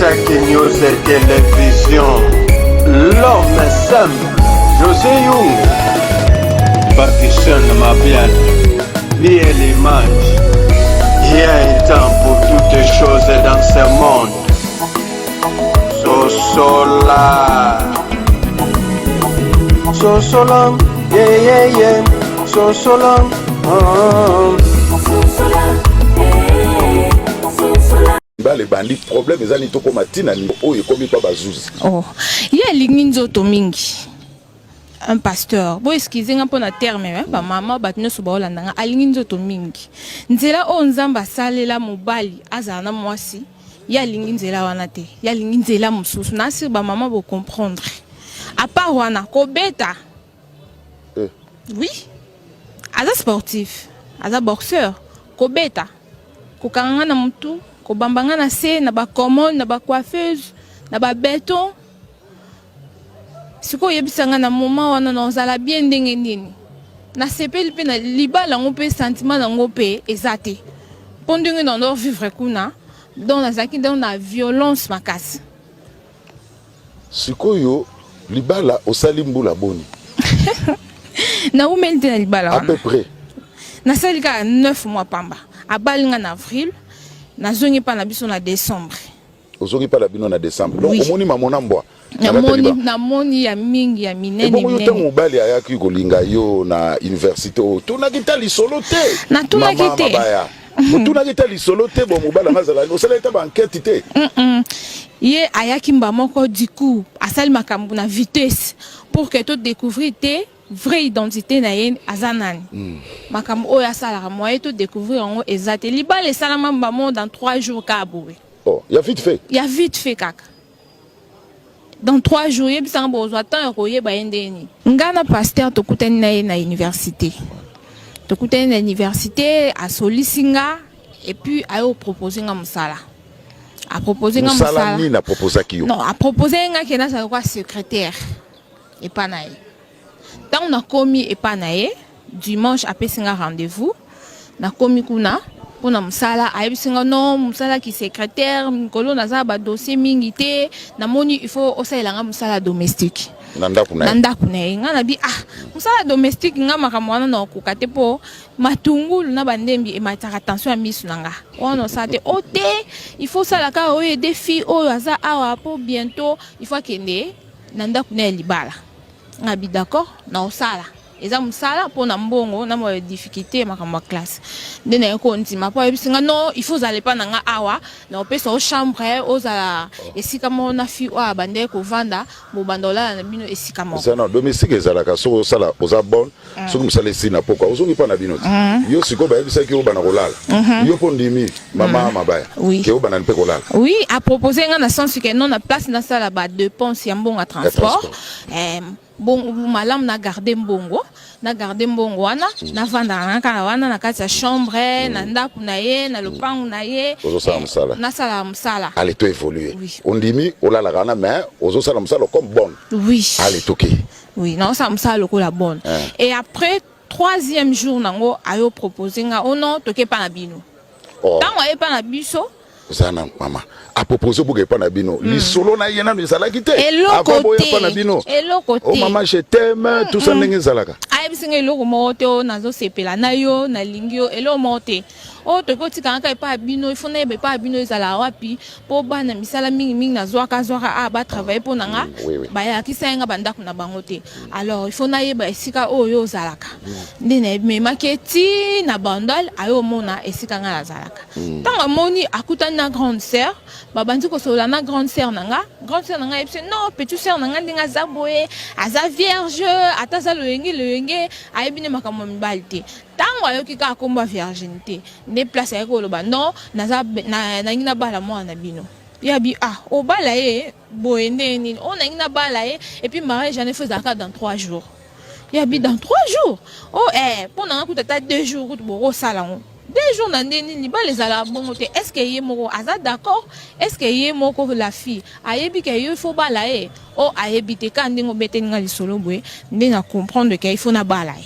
Isaac News Télévision. L'homme simple, José Young. Pakistan Mabian, Miel Image. Il y a un temps pour toutes choses dans ce monde. Sosola. Sosola, yeah, yeah, yeah. Sosola, oh. Libala ebandi, problème eza nini? Tokóma ntina nini oyo ekomi mpa bazuzi? Oh, ye alingi nzoto mingi. Un pasteur, bo excuse nga mpona terme, eh, bamama, bato nyonso baolanda nga, alingi nzoto mingi. Nzela oyo Nzambe asalela mobali azala na mwasi, ye alingi nzela wana te, ye alingi nzela mosusu. Nasir bamama bocomprendre. À part wana, kobeta. Eh. Oui, aza sportif, aza boxeur. Kobeta, kokanga nga na motu, kobamba nga na se, na bacommode, na bacoiffeuse, na babeton. Sikoyo oyebisa nga, na moment wana na ozala bien ndenge nini? Nasepeli mpe na libala yango mpe sentiment nango mpe eza te, mpo ndenge na vivre kuna, donc nazalaki donc na violence makasi. Sikoyo libala osali mbula boni? Naumeli te na libala. À wana peu près? Nasali kaka 9 mois pamba. Abali nga na avril, nazongi mpa na biso na décembre. Ozongi mpa na bino na décembre, donc Oui. omoni mamona mbwa na kati ya Namoni, libala. namoni ya mingi, ya minene. Ebongo yo, ntango minene. mobali ayaki kolinga yo na université, otunaki ta lisolo te? Natunaki Mama te. Mabaya, otunaki ta lisolo te? Bo mobali anga azala, osalaki ta baenquête te? Ye ayaki mba moko, du coup asali makambo na vitesse pour que todécouvrir te vraie identité na ye, aza nani. Makambo oyo asalaka, moye todécouvrir yango eza te. Libala esalama mba moko dans 3 jours kaka boye. Oh, ya vite fait. Ya vite fait kaka, dans 3 jours. Yebisanga, bozwa temps ya koyeba ye ndeni. Nga na pasteur tokutani na ye na université, tokutani na université, asolisi nga et puis aye opropose nga mosala, apropose nga mosala mosala. Nini aproposaki yo? Non, apropose nga ke nazala kwa secrétaire epa na ye. Ntango nakomi epa na ye dimanche, apesi nga rendez-vous. Nakomi kuna mpona mosala, ayebisi nga: non, mosala ki secrétaire, mikolo naza na badossier mingi te, namoni il faut osalela nga mosala domestique. Na ndako na Na ye? Ndako na ye. Nga nabi: ah, mosala domestique, nga makambo wana na okoka te, mpo matungulu na bandembi emataka tension ya miso na nga. Wana osala te. O te, il faut osala kaka oyo ede fille oyo aza awa, mpo bientôt il faut akende na ndako na ya libala. Nga bi: d'accord, na osala, eza mosala mpo na mbongo na mwa difficulté ya makambo ya classe. Nde naye kondima, mpo ayebisi nga: non, il faut ozala epa na nga awa, na opesa o chambre, ozala esika moko na fille oyo abandaki kovanda, bobanda olala na bino esika moko. Eza na domestique, ezalaka soki osala, oza bonne, soki mosala esili na pokwa, ozongi mpa na bino te. Yo sikoyo bayebisaki yo bana kolala, yo mpo ndimi, mama Mabaya? Oui. Ke obanda mpe kolala? Oui, apropose nga na sens que non, na place nasala badépense ya mbongo ya transport, transport. Bon, malamu na garde mbongo, na garde mbongo wana, navandaka na kaka wana na kati ya chambre, na ndako na ye, na lopango na ye. Ozosala mosala. Nasalaka mosala. Ale, to évolue. Oui. Ondimi, olalaka wana, mais ozosala mosala comme bonne. Oui. Ale, toke. Oui, naosala mosala lokola bonne. Et après, troisième jour nango, ayo propose nga: oh non, toke epa na bino. Oh. Ntango aye epa na biso, Oza na mama apropose boka epa na bino, lisolo na ye nano ezalaki te? Eloko Avant boya te. epa na bino? Eloko O te. mama, je t'aime, tout ça, ndenge ezalaka? Ayebisi nga eloko moko te. Oyo nazosepela na yo, nalingi yo, eloko moko te. Oyo tokoki otikanga kaka epai ya bino, ifo nayeba epai ya bino ezala wapi, mpo bana misala mingimingi nazwaka zwaka a batravaille mpo na nga. Oui. Bayakisa ye nga bandako na bango te, alors il faut nayeba esika oyo ozalaka. Nde nayememaki eti na Bandal, aye omona esika nga nazalaka. Ntango amoni, akutani na grande sœur, babandi kosolola na grande sœur na nga. Grande sœur na nga ayebisi: non, petite sœur na nga, ndenge aza boye, aza vierge, ata aza loyenge loyenge, ayebi nde makambo ya mibali te. Ntango ayoki kaka kombo ya virginité, nde place ayaki koloba: non, naza nangi nabala mwana na bino. Yabi: ah, obala ye boye ndenge nini? Oyo nangi nabala ye, et puis mariage wana efo ezalaka dans 3 jours. Yabi: dans 3 jours? Oh, eh, mpo na nga kuta ata 2 jours kutu bokosala yango. 2 jours na nde nini? Libala ezalaka bongo te. Est ce que ye moko aza d'accord? Est ce que ye moko la fille ayebi ke yo il faut bala ye? O ayebi te. Kaka ndenge obeteli nga lisolo boye, nde na comprendre ke il faut nabala ye.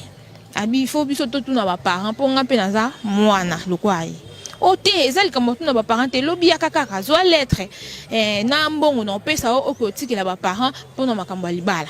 Abi il faut biso totuna baparent, mpo nga mpe naza mwana lokola ye. O te, eza likambo tuna baparent te, lobi yaka kaka, zwa lettre na mbongo na opesa o, okoki otikela baparent mpona makambo ya libala.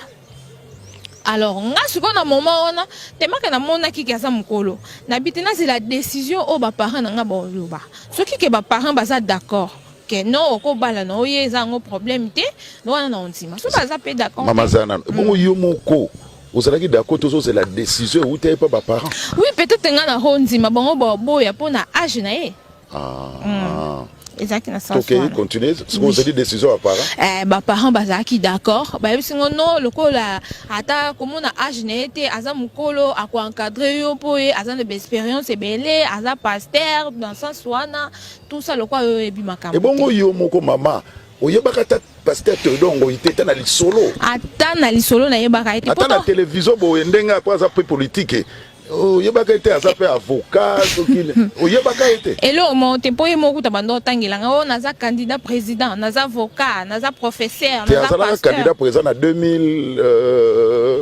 Alors nga sikoyo na moment wana temake namonaki ke aza mokolo, nabi te, nazela décision oyo baparent na nga baloba. Soki ke baparent baza d'accord ke non, okobala na oye, eza yango problème te wana, na ondima. So baza mpe d'accord. Mama, za nano ebongo yo moko ozalaki d'accord, tozozela décision euta ye mpa baparent? Oui, peut-être nga na ondima, bango baboya mpo na age na ye. Ah. Ezalaki na sens tokei wana. Continue soki ozali décision ya parent. Baparent bazalaki d'accord, bayebisi ngo non, lokola ata komona age na ye te, aza mokolo, akoencadre yo mpo ye aza na baexpérience ebele, aza pasteur dans sens wana, tout ça, lokola oyo oyebi makambo. Ebongo yo moko mama, oyebaka ata pasteur Théodore Ngoyi te, ata na lisolo? Ata na lisolo nayebaka ye te. Ata na télévision boye, ndenge apo aza mpe politike, oyebaka ye te? Aza mpe avocat, soki oyebaka ye te? Eloko moko te, mpo ye moko kuta bando otangelanga oyo naza candidat président, naza avocat, naza professeur. Te. Naza Azalaka pasteur. candidat président na 2000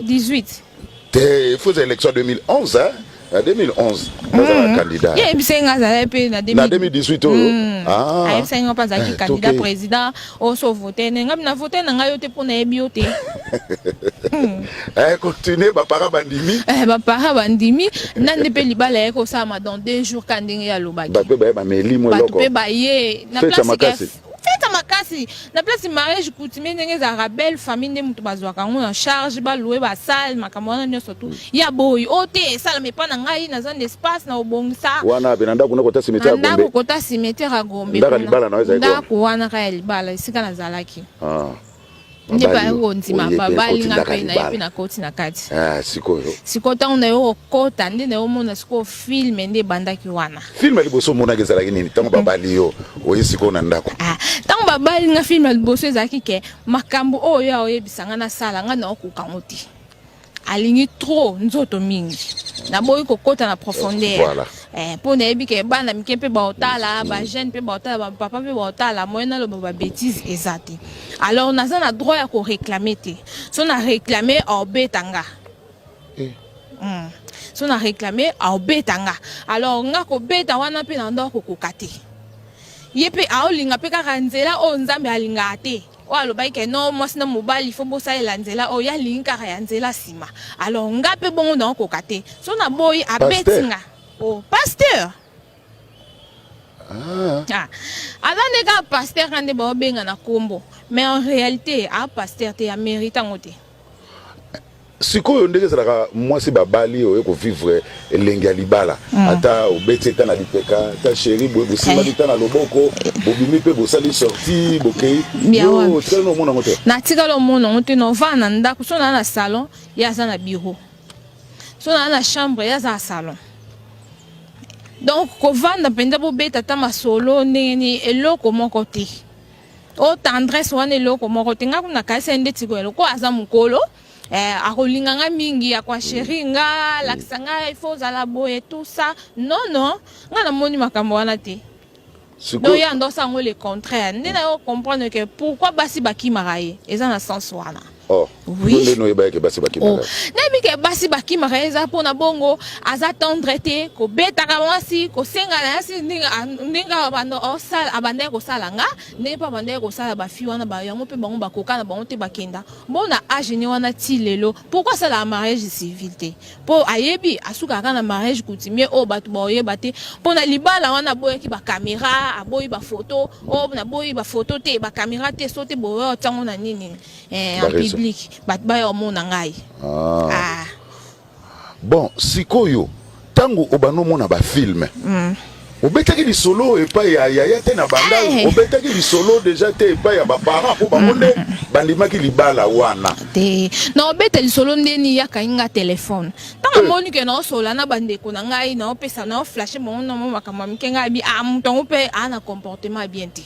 18. Te, il faut élection 2011, hein? Na 2011 azalaka candidat. Ye ayebisaki nga azalaki mpe na Na 2018 oyo. Ah. Ayebisaki nga mpe azalaki Eh, candidat tokei. président. Oyo so vote ne ngai, na vote na ngai yo te mpo nayebi yo te. Continue, baparent bandimi. Baparent bandimi nande mpe libala ye kosalama dans 2 jours, ka ndenge ye alobaki. Bato mpe baye, bameli mo Bato eloko. mpe baye na Fête ya place makasi. Fête ya makasi na place. Mariage coutumier ndenge ezalaka, belle famille nde moto bazwaka yango na charge, baloue basale, makambo wana nyonso tu ya boyi oyo te, esalama epa na ngai, naza na espace na obongisa. Wana pe na ndako nakota cimetière Na ya ndako Gombe. kota cimetière ya Gombe. Ndako ya Kuna. libala na yo ezali kona? Ndako wana kaka ya libala, esika nazalaki. Ah. Nde Babali baye yo, kondima. oye mpe Babali okoti nga ndako ya mpe naye mpe libala. nakoti na kati. Ah, sikoyo. Sikoyo ntango na yo kokota, nde na yo omona sikoyo film nde ebandaki wana. Film ya liboso omonaki ezalaki nini ntango babali yo, oye sikoyo na ndako? Ah, ntango babali nga, film ya liboso ezalaki ke makambo oyo oyebisa nga nasala, nga naokoka ngo te, alingi trop nzoto mingi, naboyi kokɔta na profondeur. Mpo nayebi ke bana mike mpe baotala, bajeune mpe baotala, bapapa mpe baotala, moyen naloba babêtise eza te. Alors naza na droit ya koréclame te, so na réclame aobeta nga. So na réclame aobeta nga, alors nga kobeta wana mpe na ndo kokoka te. Ye mpe aolinga mpe kaka nzela oyo Nzambe alingaka te, oyo alobaki ke no, mwasi na mobali fo bosalela nzela oyo, ye alingi kaka ya nzela nsima. Alors nga mpe bongo naokoka te, so naboyi abeti Pasteur. nga. Oh, pasteur. Ah. Ah, aza nde kaka pasteur ka nde baobenga na nkombo, mais en réalité a pasteur te, amérite yango te. Sikoyo ndenge ezalaka, mwasi babali, oye kovivre elenge ya libala, ata obeti ata na lipeka, ata chéri boye, bosimbani ta na loboko, bobimi mpe bosali sortie, bokei. Ya Yo wapi? otikali na omona yango te? Natikali omona yango te. Novanda na ndako, so naa na salon, ye aza na bureau, so naa na chambre, ye aza na salon. Donc kovanda mpenza, bobeta ata masolo ndenge nini, eloko moko te. O tendresse wana, eloko moko te. Nga kuna kanisa ndeti koya lokola aza mokolo, akolinga nga mingi, akoachérir nga, alakisa nga il faut ozala boye, tout ça. Non, non, nga namoni makambo wana te. Donc ye andosa yango le contraire. Nde na yo comprendre que pourquoi basi bakimaka ye, eza na sens wana. Oh. Oui. Nde noyeba ke basi bakimaka? Oh. Nayebi ke basi bakimaka ye, eza mpona bongo aza tendre te, kobetaka mwasi, kosenga na yasi ndenge abandaki kosala nga, ndenge mpe abandaki kosala bafi wana yango mpe bango bakoka na bango te, bakenda bon na age ne wana ti lelo. Pourquoi asalaka mariage civil te? Mpo ayebi asukaka na mariage coutumier oyo bato baoyeba te. Mpo na libala wana aboyaki bacaméra, aboyi bafoto, oyo naboyi bafoto te, bacaméra te, so te boyo otiango na nini en Bareseau. public, bato baya omona ngai. Ah. Ah. Bon, sikoyo ntango obanda omona bafilm, obetaki lisolo epai ya yaya te na banda? Eh. Obetaki lisolo déjà te epai ya baparent, mpo bango nde bandimaki libala wana? Te, na obeta lisolo ndeni yakangi nga telefone ntango amoni ke naosola na bandeko na ngai, naopesa, naoflashe bango na mo makambo ya mike. Ngai abi ah, moto yango mpe aa na comportement ya bien te,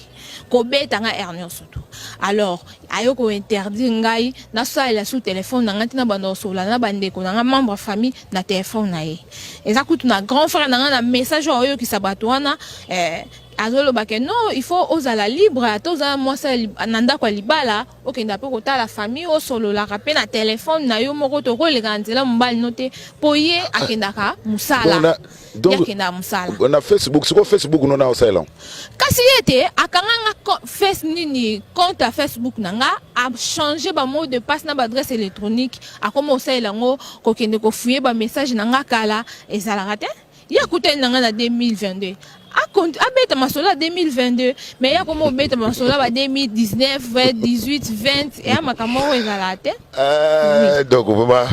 kobeta ngai heure nyonso tu. Alors ayo kointerdire ngai nasalela su telefone na ngai ntina banda kosola na bandeko na ngai, membre ya famille, na telefone na ye. Eza kutu na grand frère na ngai na message oyo oyokisa bato wana. Azoloba ke non, il faut ozala libre, ata oza mwasi na ndako ya libala, okenda mpe kotala famille, osololaka mpe na telefone na yo moko, tokoleka na nzela mobali no te, mpo ye akendaka mosala. Ye akendaka mosala. Na Facebook, sikoyo Facebook no na osalela? Kasi ye te akanga nga face nini, compte ya Facebook na nga, achange bamot de passe na baadresse électronique, akoma osalela yango kokende kofouiller bamessage na nga kala. Ezalaka te. Ye akutani na nga na 2022, abeta masolo ya 2022, mais ye akoma obeta masolo ya ba 2019, 18, 20. Eya makambo moko ezalaka te. Donc vraiment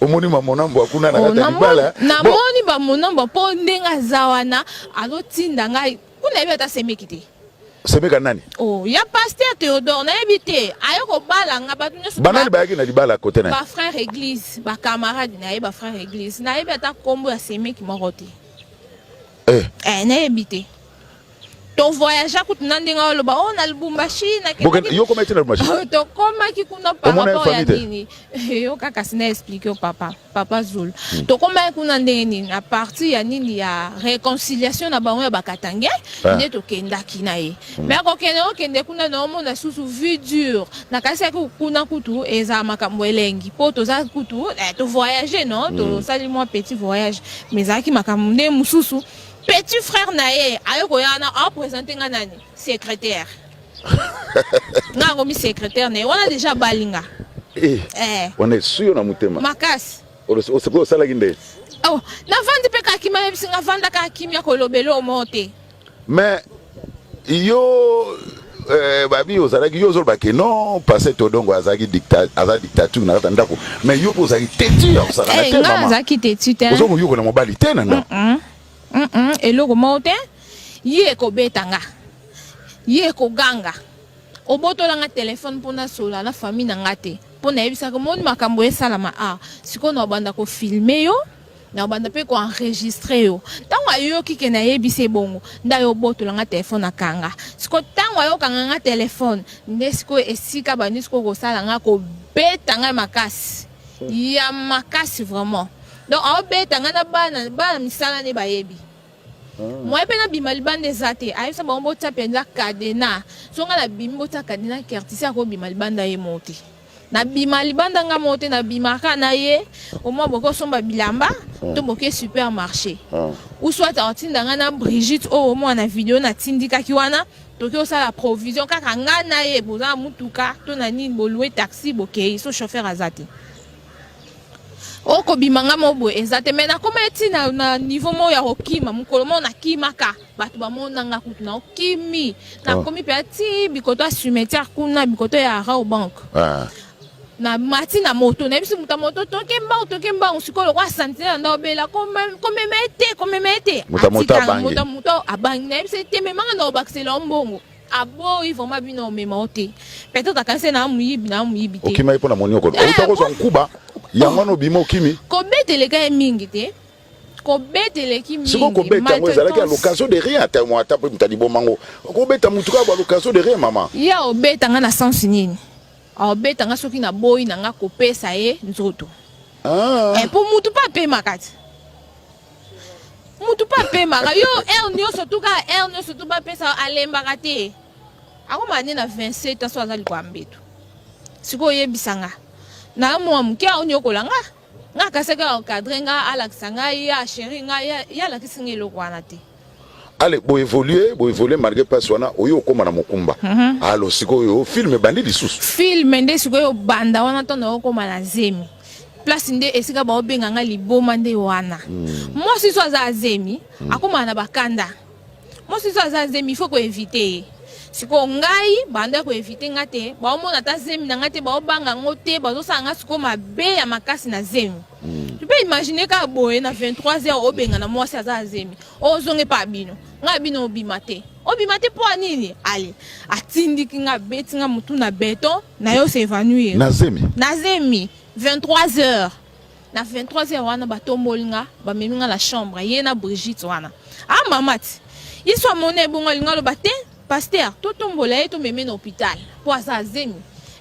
omoni mamonambo akuna na kati ya libala. Namoni bamonambo, mpo ndenge aza wana, azotinda ngai kuna, yebi ata semeki te. Semeka nani? Oh, ya pasteur Théodore, nayebi te. Aye kobala nga, bato nyonso. Banani bayaki na libala kote na ye? Bafrère église, bacamarade na ye, bafrère église. Nayebi ata nkombo ya semeki moko te. Eh, nayebi te. Tovoyage kutu na ndenge oloba o na Lubumbashi. Yo koma eti na Lubumbashi? Tokomaki kuna par rapport ya nini? Yo kaka sina explique yo, papa, papa Zulu. Tokomaki kuna ndenge nini? Na partie ya nini, ya réconciliation na bango ya bakatange nde tokendaki na ye. Mais akokende, okende kuna, naomona susu vie dure. Nakasaki kuna kutu ezala makambo elengi, mpo toza kutu tovoyage, non, tosali mwa petit voyage, mais ezalaki makambo nde mosusu. Petit frère na ye aye koya wana, aoprésente nga nani, secrétaire. Nga akomi secrétaire na ye wana, déjà balinga. Wana esu yo na motema? Makasi. Osikoyo osalaki nde? Oh, navandi mpe kaka kimia. Yebisi nga vanda kaka kimia, kolobela omo te. Mais yo babi ozalaki, yo ozoloba ke non, pasteur Todongo azalaki aza dictature na kati ya ndako, mais yo mpe ozalaki têtu ya kosakana te? Nga azalaki têtu te. Ozo koyokola mobali te na ndako? Eloko moko te. Ye ekobeta nga, ye ekoganga, obotolanga telefone mpo nasola na famille na nga te, mpo nayebisaka moni makambo esalama. A sikoyo na obanda kofilmer yo, na obanda mpe koenregistrer yo. Ntango ayoki ke nayebisi ebongo, nde ayo obotolanga telefone, akanga. Sikoyo ntango ayokanga nga telefone, nde sikoyo esika bandi sikoyo kosala nga, kobeta ngai makasi ya makasi vraiment. Donc aobeta ngai na bana, bana misala nde bayebi moye mpe nabima libanda eza te. Ayebisa bango botia mpenza cadenas. So ngai nabimi, botia cadenas, kertisi akobima libanda ye moko te. Nabima libanda nga moko te, nabimaka na ye. Omwa boke osomba bilamba to boke supermarché, ou soit aotinda ngai na Brigitte oyo omwa na video natindikaki wana, toki osala provision kaka ngai na ye. Boza na mutuka to na nini, bolouer taxi, bokei. So chauffeur aza te, okobima nga mo boye eza te. Mais nakoma eti na niveau moko ya kokima. Mokolo moko nakimaka, bato bamonanga kutu na okimi, nakomi mpe ati bikoto ya cimetière kuna, bikoto ya Rawbank. Na mati na moto, nayebisi moto ya moto: "Toke mbangu, toke mbangu." Sikoyo lokwa sentinelle nda obela, komema ye te, komema ye te. Moto ya moto abangi. Moto ya moto abangi. Nayebisi ye te, memanga na obakisela yo mbongo. Aboyi vraiment, bino omema o te, peut-être akanisi na moyibi, na moyibi te. Okima ye mpo na monioko outa kozwa nkuba yango wana, obima, okimi. Kobeteleka ye mingi te, kobeteleki mingi. Sikoyo kobeta yango ezalaki à l'occasion de rien? Ata mo ata mpe moto alibomango okobeta mutu kaka à l'occasion de rien, mama? Ye aobeta nga na sens nini? Aobeta nga soki naboyi na nga kopesa ye nzoto. Mpo mutu mpe apemaka ti, mutu mpe apemaka. Yo heure nyonso tu, kaka heure nyonso tu bapesa, alembaka te. Akoma nde na 27 ans, so aza likwa mbeto. Sikoyo oyebisa nga na mwa moke, aoniokola nga. Nga akasaki encadre nga, alakisa ngai ya chéri ngai, ye alakisi nga eloko wana te. Ale, boévolue, boévolue malgré mpasi wana oyo, okóma na mokumba. Alo sikoyo film ebandi lisusu? Film nde sikoyo banda wana, ntango okóma na zemi, place nde esika baobenga nga liboma nde wana. Mwasi so aza azemi, akomaka na bakanda. Mwasi so aza zemi, il faut koéviter ye. Sikoyo ngai banda koéviter nga te, baomona ata zemi na nga te, baobanga yango te, bazosala nga sikoyo mabe ya makasi na zemi. Tu peux imaginer kaka boye, na 23 heures obenga na mwasi aza azemi, ozonga epa bino, ngai bino obima te, obima te mpo ya nini? Ale atindiki nga, abeti nga motu na beton, na yo s'évanouir. Na zemi? Na zemi, 23 heures. Na 23 heures wana batomboli nga, bamemi nga na chambre, ye na Brigitte wana. Ah mama, ti ye so amoni ebongo, alingi aloba te: "Pasteur, totombola ye, tomeme na hôpital mpo aza azemi."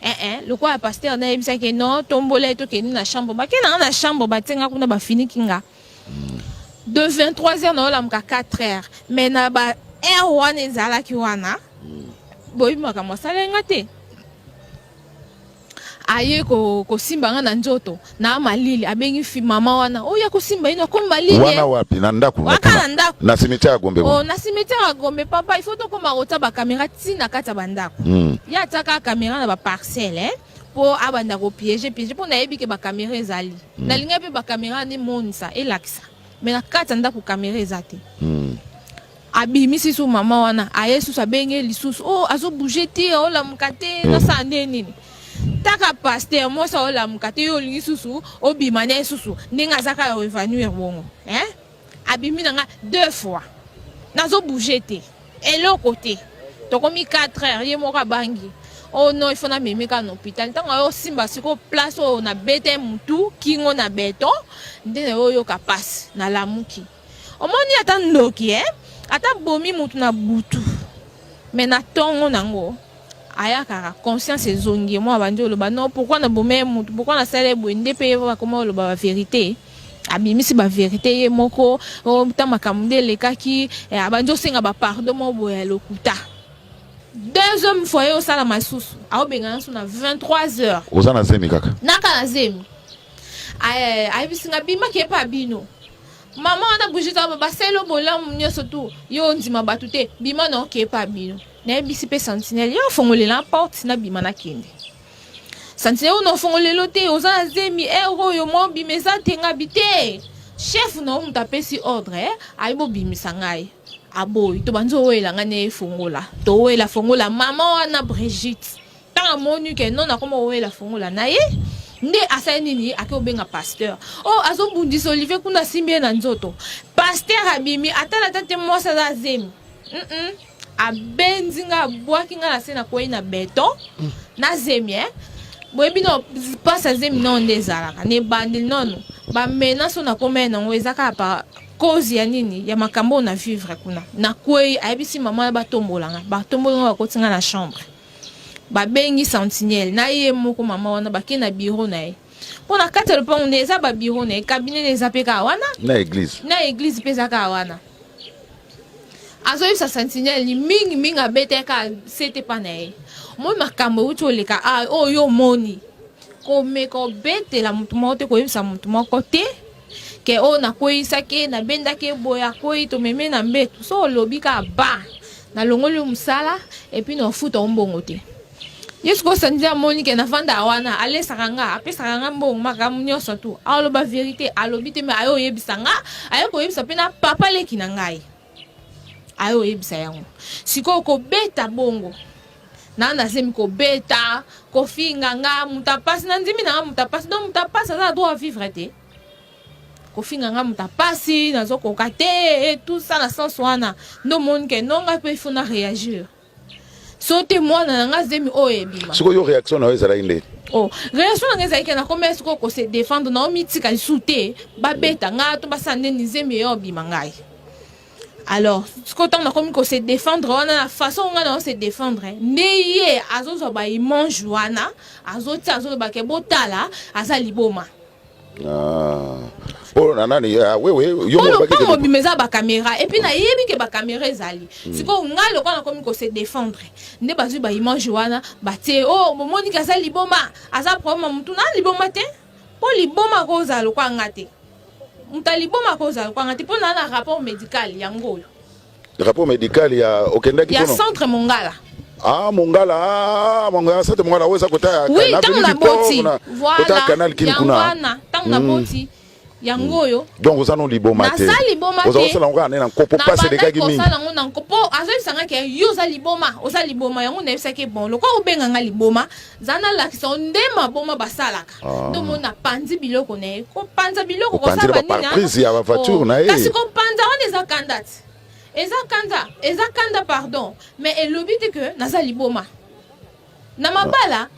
Eh, lokola pasteur nayebisaki non, tombola ye, tokende na chambre. Bakende nga na chambre, batie nga kuna, bafiniki nga de 23 heures, naolamuka 4 heures, mais na ba Heure wana ezalaki wana boyebi makambo asaleli nga te. Aye kosimba nga na nzoto na malili, abengi fi mama wana oyo akosimba ye akomi malili. Wana wapi? Na ndako? Waka na ndako. Na cimetière ya Gombe. Oh, na cimetière ya Gombe papa, il faut tokoma kotia ba caméra ti na kati ya bandako. Ye atiaka caméra na ba parcelle eh, po abanda ko piéger piéger po nayebi ke ba caméra ezali. Nalingai mpe ba caméra emonisa elakisa, mais na kati ya ndako caméra eza te. Abimisi su mama wana, aye susu abenge ye lisusu, oh azobouge te, aolamuka te, nasala nde nini? Taka pasteur mwasi aolamuka te, yo olingi susu obima na ye susu ndenge aza kaka évanouir bongo hein? Abimi na nga deux fois, nazobouge te, eloko te. Tokomi 4 heures, ye moko abangi, oh non, il faut namemi kaka na hôpital. Ntango ayo osimba sikoyo place oyo nabeta ye mutu kingo na beton, nde nayo oyoka pasi, nalamuki. Omoni ata ndoki eh? Ata bomi mutu na butu mais na tongo nango ayakaka conscience ezongi ye mwa abandi oloba non, pourquoi na bomi ye mutu, pourquoi nasala ye boye? Nde mpe ye akoma oloba ba vérité, abimisi ba vérité ye moko ta makambo nde elekaki, abandi osenga ba pardon moko boye ya lokuta. Deuxième fois ye osala masusu, aobengana so na 23 heures. Oza na zemi kaka? Naka na zemi. Ayebisi nga bimaki epa bino mama wana Brigitte aba basali yo bolamu nyonso tu, yo ondima bato te, bima na oke epa bino. Nayebisi mpe sentinelle, yo ofongolela porte, nabima nakende. Sentinelle oyo naofongolelo te, oza na zemi, heure oyo mwa obima eza te. Ngabi te, chef na yo moto apesi ordre, ayi bobimisa ngai. Aboyi, tobandi owela ngai na ye fongola, towela fongola. Mama wana Brigitte, ntango amoni ke non, nakoma owela fongola na ye, nde asali nini? Ake obenga pasteur, oyo azobundisa Olivier kuna, asimbi ye na nzoto. Pasteur abimi, atala ata te mwasi aza zemi. Abenzi nga, abwaki nga na se, nakwei na beton na zemi eh. Boyebi no mpasi ya zemi nano nde ezalaka na ebandeli nano bamenace oyo nakoma ye nango eza kaka par cause ya nini? Ya makambo oyo na vivre kuna. Nakwei, ayebisi mama wana batombola nga, batombola nga, bakoti nga na chambre, babengi sentinelle na ye moko mama wana, bake na bureau na ye, mpo na kati ya lopango nde eza babureau na ye, cabinet na eza mpe kaka wana. Na église? Na église mpe eza kaka wana. Azoyebisa sentinelle ni mingi mingi, abetaka sete mpa na ye, omoni makambo euti oleka oyo omoni, komeka obetela motu moko te, koyebisa motu moko te ke oyo nakweyisaki ye, nabendaki ye boye, akwei, tomemi na mbeto. So olobi kaka ba nalongoli yo mosala et puis na ofuta o mbongo te. Ye sikoyo sandi amoni ke navanda wana, alesaka nga, apesaka nga mbongo, makambo nyonso tu. Aloba vérité, alobi te, me aye oyebisa nga, aye koyebisa mpe na papa leki na ngai, aye oyebisa yango. Sikoyo kobeta bongo na nazemi, kobeta, kofinga nga moto apasi, na ndimi na nga moto apasi, donc moto apasi aza na droit à vivre te. Kofinga nga moto apasi, nazokoka te et tout ça, na sens wana nde omoni ke non, nga mpe il faut na réagir, so te mwana na nga zemi oyo ebima. Sikoyo yo, réaction na yo ezalaki nde? Oh, réaction na nga ezalaki nakomi sikoyo kose défendre, na omitika lisusu te babeta nga to basala ndeni, zemi eyo obima ngai. Alors sikoyo ntango nakomi kose défendre wana, na façon ngai na se défendre, nde ye azozwa baimage wana, azotia, azoloba ke botala, aza liboma. Ah. Oyo na nani? Ah, wewe yo moko olobaki ke mobima eza bacaméra et puis nayebi ke bacaméra ezali. Sikoyo ngai lokola nakomi kose défendre, nde bazwi baimage wana, batie o bomoni ke aza liboma, aza problème ya motu. Na liboma te, mpo liboma akozala lokola nga te, moto ya liboma akozala lokola nga te, mpo naa na rapport médical yango oyo. Rapport médical ya okendaki? Ya centre Mongala. Ah, Mongala, ah, Mongala, centre Mongala oyo eza kota ya Oui, ntango naboti. Kota ya canal Kin Yango kuna. Wana ntango naboti yango oyo. Donc oza no liboma te? Naza liboma te. Oza kosala yango kaka nde na nkopo, mpasi elekaki mingi. Kosala yango na nko mpo azoyebisa nga ke yo oza liboma, oza liboma. Yango nayebisaki, bon, lokola obenga nga liboma, za nalakisa yo nde maboma basalaka. Nde omoni napanzi biloko na ye, kopanza biloko. Opanzi na kosala banini. Bapare-brise ya bavoiture na ye. Kasi kopanza wana eza kanda te, eza kanda, eza kanda, pardon, mais elobi te ke naza liboma. Na mabala,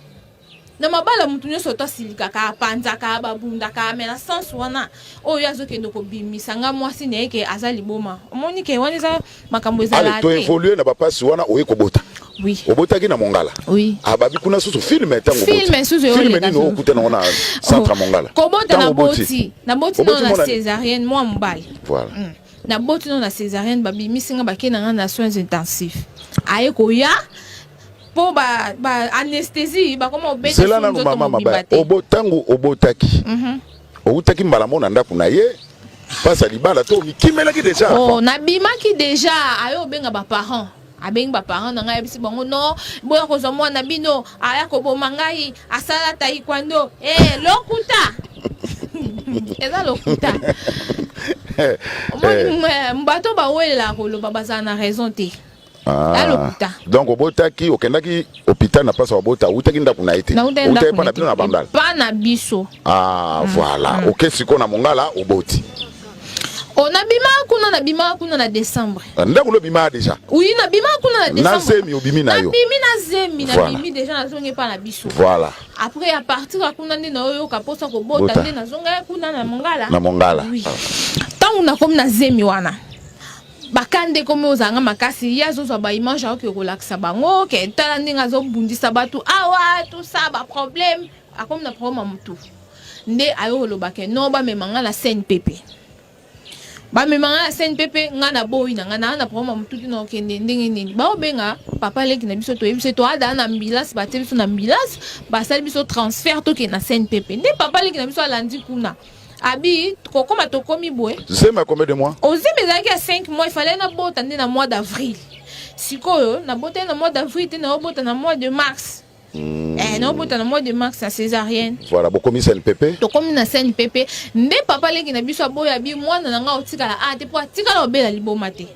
na mabala motu nyonso to asilikaka, apanzaka, babundaka, mais na sens wana oyo azokende kobimisa nga mwasi na ye ke aza liboma, omoni ke wana eza makambo ezala Ale to te. Évolue na bapasi wana, oye kobota. Oui. Obotaki na Mongala? Oui. Ababi kuna susu film ntango Film oboti. susu Film eyoleka nini? susu. Okuta nango na centre ya Mongala? Kobota Ntango na oboti. boti, naboti Oboti nano na mwana nini? césarienne, mwa mobali. Voilà. Naboti no na césarienne, babimisi nga, bakei na nga na soins intensifs. Aye koya mpo ba anesthésie bakoma obeta. Zela nanu, mama mabaya. Obo ntango obotaki, outaki mbala mo na ndako na ye, mpasi ya libala to omikimelaki déjà? Oh, nabimaki déjà. Aye obenga baparent, abengi baparent na ngai, ayebisi bango: "Non, boya kozwa mwana bino, aya koboma ngai, asala taekwondo." Eh, lokuta, eza lokuta. Omoni, bato bawelelaka koloba, bazala na raison te. Ah. Lokuta. Donc obotaki, okendaki hôpital na place obota, outaki ndako na ye te? Nautaki. Outaki epa na bino na Bandala? Pa na biso. Ah, voilà. Oke sikoyo na Mongala, oboti. O, nabima kuna, nabima kuna na décembre. Ndako no obima déjà? Oui, nabima kuna na Na décembre. zemi obimi na yo? Nabimi na zemi. Voilà. Nabimi déjà, nazongi epa na biso. Voilà. Après, à partir ya kuna nde naoyoka mposa kobota. Bota. Nde nazonga kuna na Mongala. Na Mongala. Oui, ntango nakomi na zemi wana, bakande ekomi ozalanga makasi. Ye azozwa baimage, aoke kolakisa bango ke tala ndenge azobundisa bato awa, tout ça, baproblème. Akomi na problème ya motu, nde ayo koloba ke non, bamema nga na CNPP, bamema nga na CNPP. Nga na boyi na nga, naa na problème ya motu te, na okende ndenge nini? Baobenga papa leki na biso, toyebi biso, toadaa na ambulance, batie biso na ambulance, basali biso transfert, tokende na CNPP. Nde papa leki na biso alandi kuna, abi kokoma, tokomi boye. Zemi ya combien de mois? Ozemi ezalaki ya 5 mois. Ifale nabota nde na mois d'avril. Sikoyo nabotaki na mois d'avril te, naobota na mois de mars. Eh, naobota na mois de mars na césarienne. Voilà, bokomi CNPP. Tokomi na CNPP, nde papa leki na biso aboya, abi mwana na nga otikala a te, mpo atikala obela liboma te.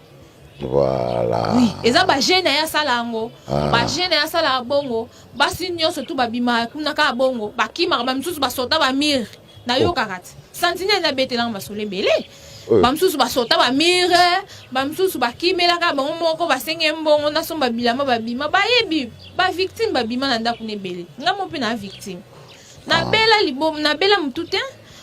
Voilà. Oui, eza bagene na ye asala yango. Ah. Bagene na ye asalaka bongo. Basi nyonso tu babimaka kuna kaka bongo, bakimaka, bamisusu basota bamire. Nayokaka ti sentinelle nabetelanga masolo ebele. Bamisusu basota bamire, bamisusu bakimelaka bango moko, basenge mbongo, nasomba bilamba, babima. Bayebi bavictime, babima na ndako na ebele. Nga mo mpe na victime, nabela liboma, nabela motu te.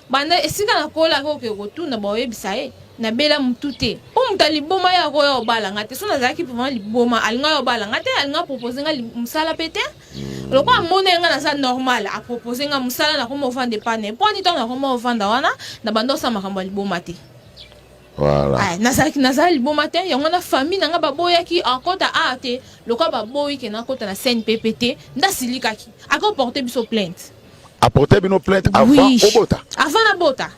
Banda esika nakolaka, oke kotuna, baoyebisa ye nabela motu te, mpo moto ya liboma ye akoya obalanga te. So nazalaki vraiment liboma, alinga ya obalanga te, alinga propose nga mosala mpe te. Lokola amona ye nga naza normal, apropose nga mosala, nakoma ovanda epane. Mpo ani ntango nakoma ovanda wana, na banda osala makambo ya liboma te. Voilà. Ah, nazalaki, nazala liboma te. Yango wana famille na nga baboyaki akota a te. Lokola baboyi ke nakota na CNPP te, nde asilikaki, akoporte biso plainte. Apporter bino plainte avant Oui. obota? Avant nabota.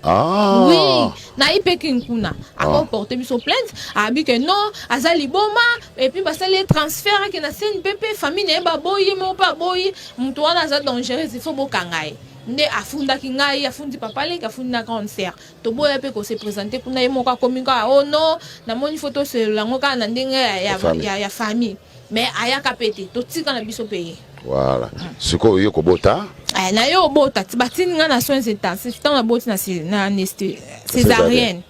Ah. Oui, nayi mpe kinkuna, akoporte biso plainte, abi ke non, aza liboma, et puis basali ye transfert, ake na CNPP. Famille na ye baboyi, ye moko mpe aboyi, moto wana aza dangereuse, il faut bokanga ye. Nde afundaki ngai, afundi papa leki, afundi na grande sœur. Toboya mpe kose présenter kuna. Ye moko akomi kaka: "Oh non, namoni fo toselola yango kaka na ndenge ya famille." Ya famille, mais ayaka mpe te, totika na biso mpe ye. Voilà, sikoyo yo kobota. Eh, na ye obota ti batindi ngai na soins intensifs. Ntango naboti na césarienne,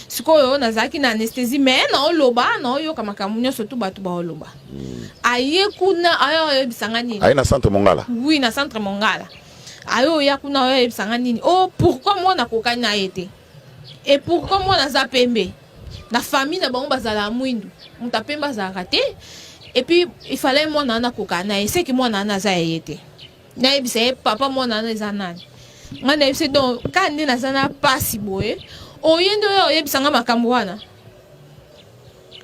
sikoyo nazalaki na anesthésie, mais naoloba, naoyoka makambo nyonso tu bato baoloba. Aye kuna, aye oyebisanga nini? Aye na centre Mongala? Oui, na centre Mongala. Aye oya kuna, oyo oyebisanga nini? O pourquoi mwana akokani na ye te, et pourquoi mwana aza pembe? Na famille na bango bazalaka mwindu, moto apembe azalaka te. Et puis il fallait mwana wana akokana na ye, seki mwana wana aza ya ye te. Nayebisa ye: "Papa, mwana wana eza nani?" Ngai nayebisa ye. Donc kaka nde naza na pasi boye, oye nde oyo oyebisanga makambo wana,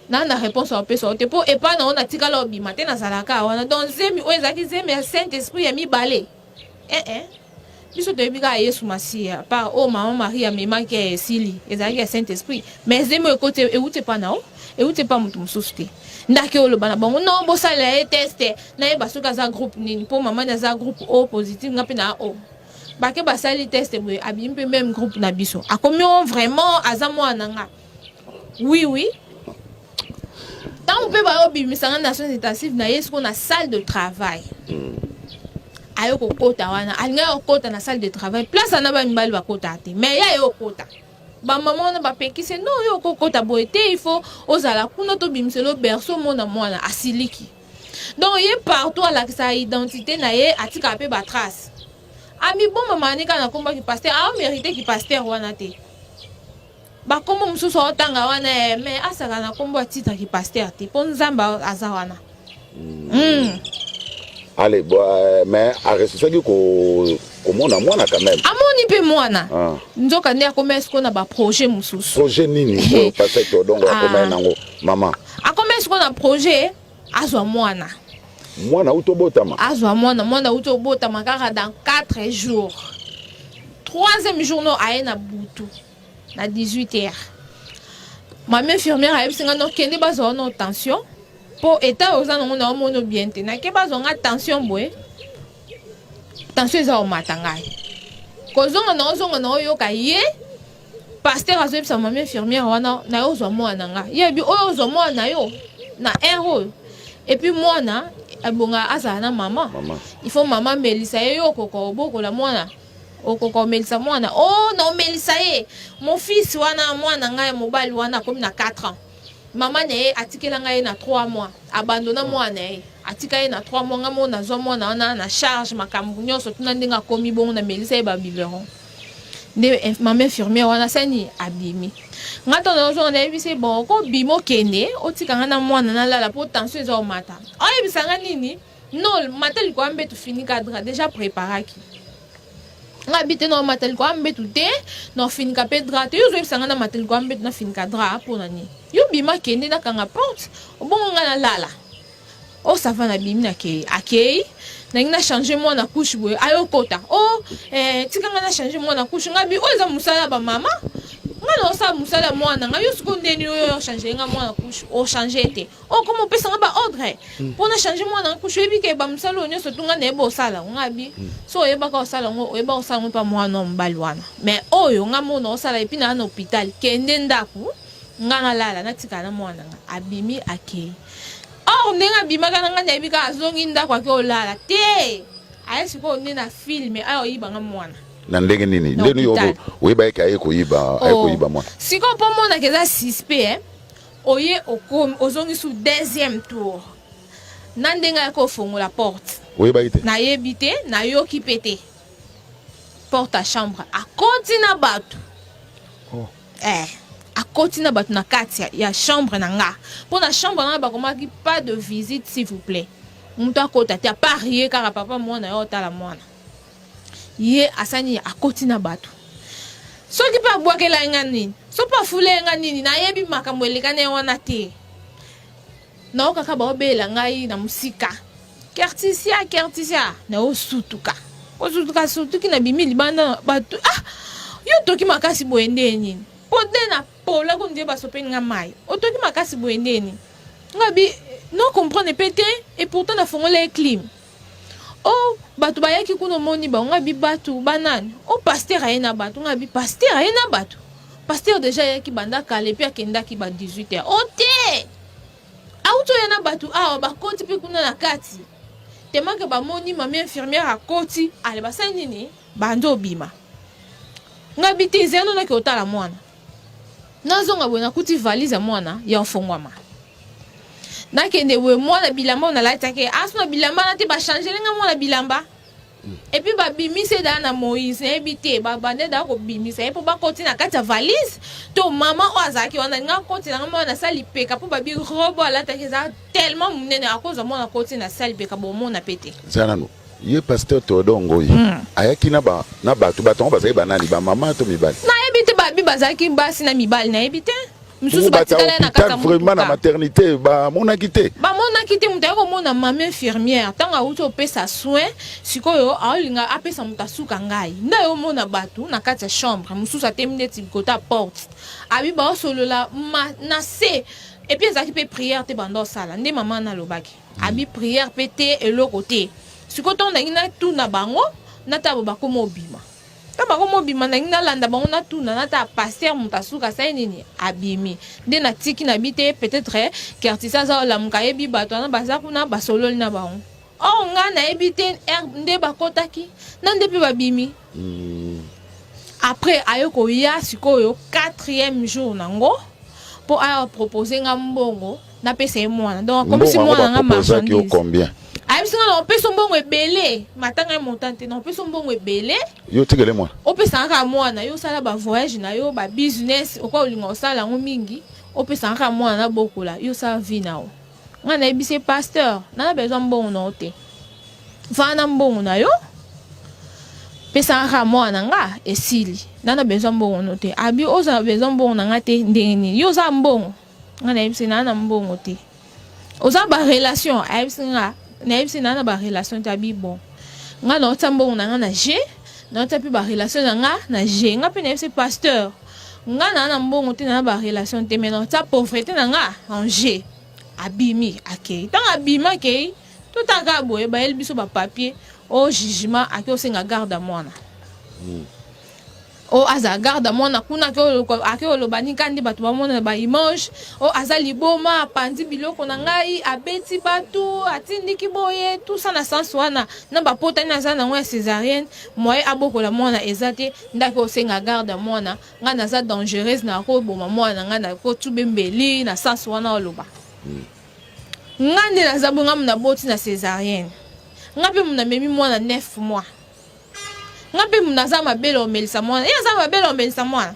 na réponse apesa yo te, mpo epai na yo natikala obima te, nazalaka wana. Donc zemi oyo ezalaki zemi ya Saint Esprit ya mibale. Eh, eh. Biso toyebi kaka Yesu Masiya par oyo mama Marie amemaki ya esili, ezalaki ya Saint Esprit. Mais zemi oyo ekoti, euti epa na yo, euti epa moto mosusu te. Ndaki oloba na bango: "Non, bosalela ye test, nayeba soki aza groupe nini, mpo mama ni aza groupe O positif, nga mpe na O." Bake basali test boye, abimi mpe même groupe na biso. Akomi o vraiment aza mwana na nga. Oui, ntango mpe bayobimisanga na soins intensifs, na ye sikoyo na salle de travail. Aye kokota wana, alingaki kokota na salle de travail, place wana bamibali bakota te, mais ye aye kokota. Bamama wana bapekisi: "Non, yo okokota boye te, il faut ozala kuna, tobimisela berceau, mona mwana." Asiliki. Donc ye partout alakisaka identité na ye, atikaka mpe batrace. Amibomama ani kaka nakombaki pasteur, aomérite ki pasteur wana te. Bakombo mosusu aotanga wana, mais asaka na nkombo ya titre ki pasteur te, mpo Nzambe aza wana. Allez, bon, mais aresisaki ko Komona mwana quand même. Amoni mpe mwana. Ah. Nzoka nde akomi sikoyo na baprojet mosusu. Projet nini oyo pasteur Théodore Ah. akomaki nango mama? Akomi sikoyo na projet azwa mwana. Mwana auti obotama. Azwa mwana, mwana auti obotama kaka dans 4 jours. Troisième jour no aye na butu na 18 heures. Mama infirmière ayebisi nga no kende bazwa no tension mpo eta oza nango na omono bien te. Nake bazwa nga tension boye. Tension eza komata ngai. Kozonga na ozonga na oyoka ye pasteur azoyebisa mama infirmière wana na yo ozwa mwana nga. Ye abi oyo ozwa mwana na yo na heure oyo. Et puis mwana ebonga azala na mama. Mama. Il faut mama amelisa ye, yo okoka obokola mwana. Okoka omelisa mwana. Oh, na omelisa ye. Mon fils wana mwana ngai ya mobali wana akomi na 4 ans. Mama na ye atikela ngai ye na 3 mois. Abandonna mwana na ye. Atika ye na 3 mois, ngai moko nazwa mwana wana na charge makambo nyonso tuna ndenge akomi bongo na melisa ye ba biberon. Nde mama infirmière wana sani abimi. Nga ntango nazonga nayebisi ye bon okobima okende otika nga na mwana nalala po tension eza omata. Oyebisa nga nini? Non, mata likolo ya mbetu finika drap déjà préparaki. Nga bi te na mata likolo ya mbetu te, na finika pe drap te. Yo ozoyebisa nga na mata likolo ya mbetu na finika drap mpo na nini? Yo bima kende nakanga porte, obongo nga nalala. Oh ça va nabimi nakei. Akei nangi na changer mwana couche boye ayokota. Oh tika nga na changer mwana couche nga bi oyo eza mosala ya ba mama. Nga na osala mosala ya mwana nga yo sikoyo ndeni oyo ochanger nga mwana couche ochanger te. Oh koma opesa nga ba ordre mpo na changer mwana nga couche oyebi ke ba mosala oyo nyonso tu nga nayeba osala nga bi so oyebaka osala yango oyeba osala yango mpa mwana mobali wana mais oyo nga mona osala epuis naa na hôpital kende ndako nga nalala natikala na mwana nga abimi akei. Or ndenge abimaka na nga nayebi kaka azongi ndako ake olala te aye sikoyo nde na filme aye oyiba nga mwana. Na ndenge nini? Na Ndenge nini hôpital. oyeba eke aye koyiba, aye Oh. koyiba mwana? Sikoyo mpo omonaka eza suspect eh? Oye okomi ozongi su deuxième tour na ndenge ayaki kofongola porte. Oyebaki te? Nayebi te, nayoki mpe te. Porte ya chambre akoti na bato. Oh. Akoti na bato na kati ya chambre na nga. Mpo na chambre na nga bakomaki pas de visite s'il vous plaît. Moto akota te, à part ye kaka papa mwana yo otala mwana. Ye asani akoti na bato. Soki mpe abwakela ye nga nini? Soki mpe afula ye nga nini? Nayebi makambo elekani ye wana te. Naokaka baobela ngai na mosika. Kertisia, Kertisia, naosutuka. Kosutuka sutuki na bimi libanda bato ah yo toki makasi boye nde nini? Po nde na pola ko nde basopeli nga mai. Otoki makasi boye nde nini? Nga bi no comprendre pe te et pourtant na fongola ye clim. Oh bato bayaki kuna omoni bango nga bi bato banani? Oh pasteur aye na bato nga bi pasteur aye na bato. Pasteur déjà ayaki banda kala et puis akendaki ba 18 heures. Oh te! Auti oya na bato awa bakoti mpe kuna na kati. Temake bamoni mami infirmière akoti, ale basali nini? Bandi obima. Nga bi te zela naki otala mwana. Nazonga boye nakuti valise ya mwana ya ofongwama. Nakende boye mwana bilamba oyo nalataki aso na bilamba na te bachangele nga mwana bilamba. Et puis babimisi ye daa na Moïse nayebi te babande daa kobimisa ye mpo bakoti na kati ya valise to mama oyo azalaki wana nga akotela nga mwana na lipeka mpo babi robe alataki eza tellement monene akozwa mwana akoti na sa lipeka bomona pe te. Zala nanu ye pasteur Théodore Ngoyi ayaki na ba na bato bato yango bazalaki banani ba mama to mibali? Nayebi te babi bazalaki basi na mibali nayebi te. Misusu Bongo bato ya batikala ye na kati hôpital ya vraiment na motuka. maternité bamonaki te? Bamonaki te moto aye komona mama infirmière ntango awuti opesa soin sikoyo aolinga apesa moto asuka ngai nde aye omona bato na kati ya chambre mosusu atemi neti kota porte abi baosolola ma na se et puis ezalaki mpe prière te banda osala nde mama wana alobaki abi prière mpe te eloko te sikoyo ntango nangi natuna bango natala bo bakoma obima. Ntango bakoma obima nangi nalanda bango natuna nata pasteur moto asuka asali nini abimi nde natiki na bi te peut-être Kertisa aza olamuka ayebi bato wana baza kuna basololi na bango or nga nayebi te nde bakotaki na nde mpe babimi. Après aye koya sikoyo quatrième jour nango mpo aya propose nga mbongo napesa ye mwana donc akomisi Mbongo yango mwana nga baproposaki yo marchandise. combien? Ayebisi nga na opesa mbongo ebele matanga ye montant te na opesa mbongo ebele. Yo otikele mwana? Opesa nga kaka mwana yo osala ba voyage na yo ba business okoki olinga osala yango mingi opesa nga kaka mwana nabokola yo osala vie na yo. Nga nayebisi ye pasteur na na besoin mbongo na yo te vanda na mbongo na yo. Pesanga kaka mwana na nga, esili. Na na besoin mbongo no te. Abi oza na besoin mbongo na nga te ndenge nini? Yo oza mbongo. Nga nayebisi na na mbongo te. Oza ba relation, ayebisi nga, nayebisi na na ba relation te. Abi bon. Nga na otia mbongo na nga na G, na otia pe ba relation na nga na G. Nga pe nayebisi pasteur, nga na na mbongo te, na na ba relation te, mais na otia pauvreté na nga en G. Abimi akei. Ntango abimi akei, totaka boye bayeli biso ba papier o jugement, ake osenga garde ya mwana. O aza garde ya mwana kuna, ake oloba nini kandi bato bamona na baimage o aza liboma, apanzi biloko na ngai, abeti bato, atindiki boye, tout ça na sens wana na bapotani aza nango ya césarienne, moye abokola mwana eza te. Ndaki osenga garde ya mwana, ngai naza dangereuse, na koboma mwana na ngai, na kotube mbeli na sens wana oloba. Nga nde naza boye, nga naboti na césarienne, nga mpe namemi mwana 9 mois, nga mpe naza mabele omelisa mwana, ye aza mabele omelisa mwana,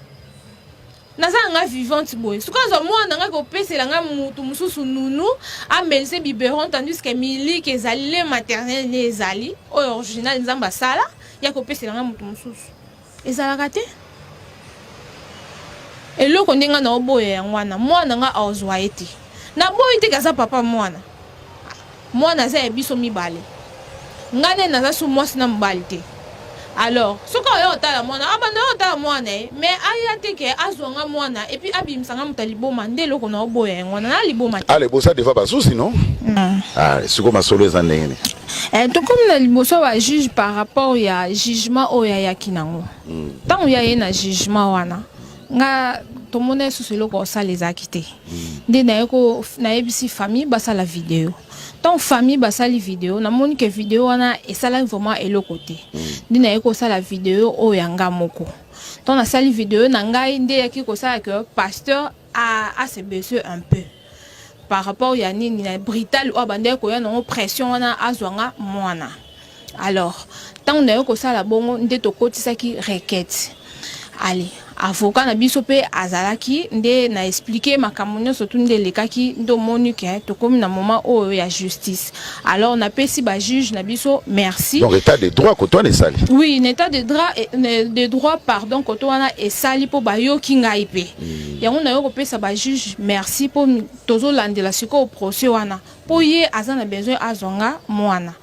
naza na nga vivante boye. Soki azwa mwana ngai kopesela nga mutu mosusu nunu amelise biberon, tandis que miliki ezali, lait maternel ne ezali oyo original Nzambe asala, ya kopesela nga mutu mosusu ezalaka te. Eloko nde nga na oboya yango wana, mwana nga aozwa ye te. Naboyi te aza papa mwana, mwana aza ya biso mibale, nga nde naza su mwasi na mobali te. Alors soki oya otala mwana, abanda oya otala mwana ye, mais aya te ke azwa nga mwana et puis abimisa nga moto ya liboma. Nde eloko na oboya yango wana, na liboma te. Ale, boza devant bazuzi, non? Ah, sikoyo masolo eza ndenge nini? Tokomi na liboso ya bajuge par rapport ya jugement oyo ayaki nango. Ntango ya ye na jugement wana, nga tomona lisusu eloko osala ezalaki te. Nde nayebisi famille basala video. Ntango famille basali video, namoni ke video wana esalaki vraiment eloko te. Nde naye kosala video oyo ya nga moko. Ntango nasali video na ngai, nde eyaki kosala ke pasteur a se baisse un peu par rapport ya nini na brutal oyo abandaki koya nango, pression wana azwanga mwana. Alors ntango naye kosala bongo, nde tokotisaki requête. Ale, avocat na biso mpe azalaki, nde na expliquer makambo nyonso tu nde elekaki. Nde omoni ke tokomi na moment oyo ya justice. Alors napesi bajuge na biso merci. Donc état de droit koto wana esali? Oui, na état de droit, de droit, pardon, koto wana esali mpo bayoki ngai mpe yango nayo kopesa bajuge merci, mpo tozolandela sikoyo procès wana, mpo ye aza na besoin azwanga mwana.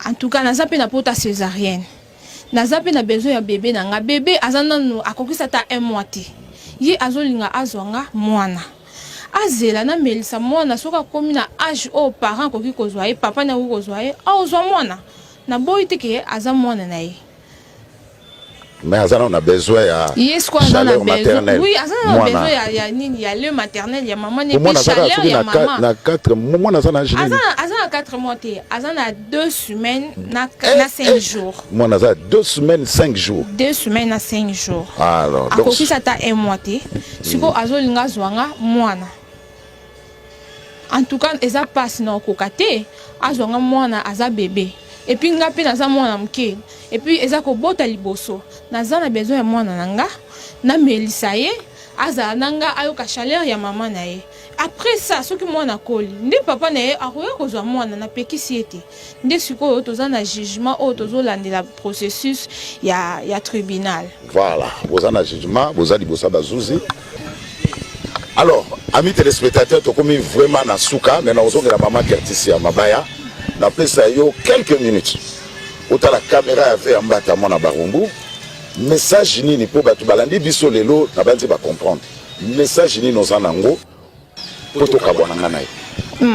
En tout cas, naza mpe na pota césarienne, naza mpe na besoin ya bebe na nga. Bebe aza nanu akokisa ata un mois te, ye azolinga azwa nga mwana. Azela namelisa mwana. Soki akomi na age oyo parent akoki kozwa ye, papa ne akoki kozwa ye, aozwa mwana. Naboyi te ke aza mwana na ye. Mais aza nano na besoin ya ye sikoyo aza na besoin, oui, aza na besoin ya nini, ya lait maternel ya mama ne, mpe chaleur ya mama. Na 4, mwana aza na age nini? Aza na 4 mois te, aza na 2 semaines na 5 jours. Mwana aza 2 semaines 5 jours? 2 semaines na 5 jours. Alors donc akokisa ata un mois te. Sikoyo azolinga azwanga mwana. En tout cas, eza mpasi na okoka te azwanga mwana, aza bebe et puis nga mpe naza mwana moke, et puis eza kobota liboso. Naza na besoin ya mwana na nga, namelisa ye, azala na nga, ayoka chaleur ya mama na ye. Après ça, soki mwana akoli, nde papa na ye akoya kozwa mwana. Napekisi ye te. Nde sikoyo toza na jugement oyo tozolandela processus ya tribunal. Voilà, boza na jugement, boza liboso ya bazuzi. Alors, amis téléspectateurs, tokomi vraiment na suka, mais nakozongela mama Kertisi ya mabaya. Napesa yo quelques minutes, otala caméra ya ve ya mbata mwana Barumbu. Message nini mpo bato balandi biso lelo na bandi bacomprendre? Message nini oza nango mpo tokabwana nga na ye?